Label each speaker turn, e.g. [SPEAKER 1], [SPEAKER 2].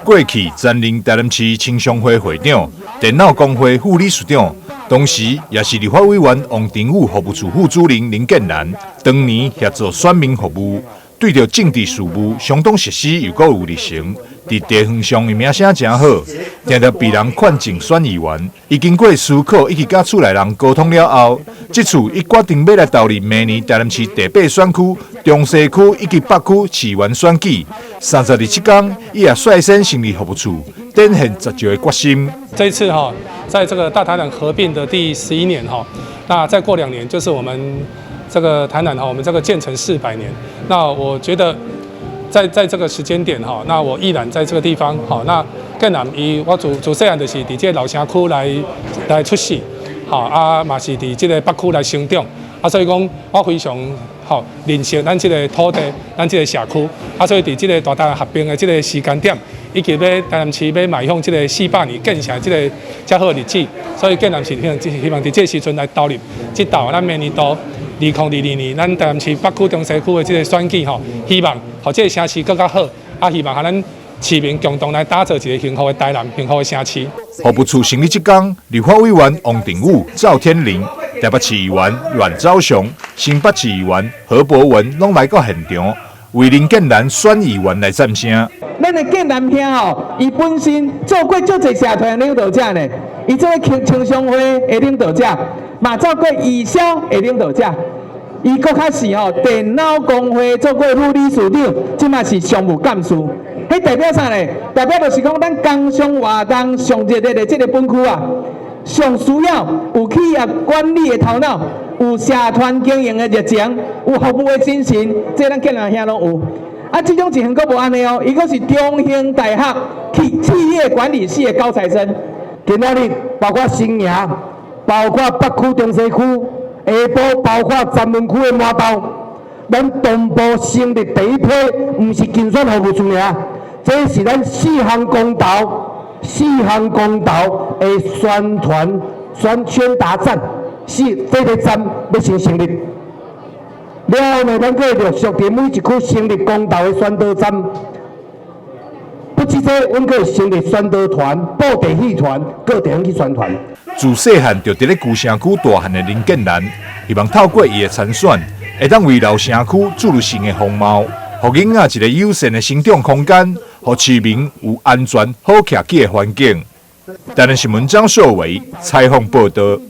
[SPEAKER 1] 過去擔任台南市青商會會長、電腦公會副理事長，同時也是立法委員王定宇服務處副主任林建南，當年協助選民服務，對著政治事務相當熟悉，又閣有熱誠，佇地方上的名聲誠好，定定被人勸競選議員。伊經過思考以及佮厝內人溝通了後，這次伊決定欲來投入明年台南市第八選區中西區以及北區市議員選舉。37工，伊也率先成立服務處，展現實際的決心。
[SPEAKER 2] 這一次哈，在這個大台南合併的第11年哈，那再過2年就是我們這個台南哈，我們這個建成400年。那我覺得在這個時間點哈，那我依然在這個地方哈。那建南伊我自自細漢就是佇這個老城區來出世，吼啊嘛是佇這個北區來成長，啊所以講我非常吼認識咱這個土地，咱這個社區，啊所以佇這個大台南合併的這個時間點，以及欲台南市欲邁向這個400年建成這個遮好的日子，所以建南是希望佇這個時陣來投入這道咱明年度2022年咱台南市北區中西區的這個選舉吼，希望予這個城市閣較好，啊希望予咱市民共同來打造一個幸福的台南、幸福的城市。
[SPEAKER 1] 服務處成立這工，立法委員王定宇、趙天麟、台北市議員阮昭雄、新北市議員何博文攏來到現場，為林建南選議員來讚聲。
[SPEAKER 3] 咱的建南兄吼，伊本身做過足濟社團領導者呢，伊做過青商會的領導者，嘛做過義消的領導者，伊閣較是吼電腦公會做過副理事長，這馬是常務幹事。彼代表啥呢？代表就是講，咱工商活動上熱烈的這個本區啊，上需要有企業管理的頭腦，有社團經營的熱情，有服務的精神，這咱建南兄攏有。啊，這種情形閣無按呢哦，伊閣是中興大學企業管理系的高材生。
[SPEAKER 4] 今仔日包括新營，包括北區、中西區，下晡包括三文區的滿豆，咱同步成立第一批，毋是競選服務處爾，這是咱四項公投、四項公投的宣傳宣達站，是這個站欲先成立。了後呢，咱閣會陸續佇每一區成立公投的宣導站。不止這，阮閣會成立宣導團、布袋戲團，各地方去宣傳。
[SPEAKER 1] 自細漢就佇咧舊城區大漢的林建南，希望透過伊的參選，會當為老城區注入新的風貌，予囡仔一個友善的成長空間，予市民有安全好徛機的環境。台南新聞張碩偉採訪報導。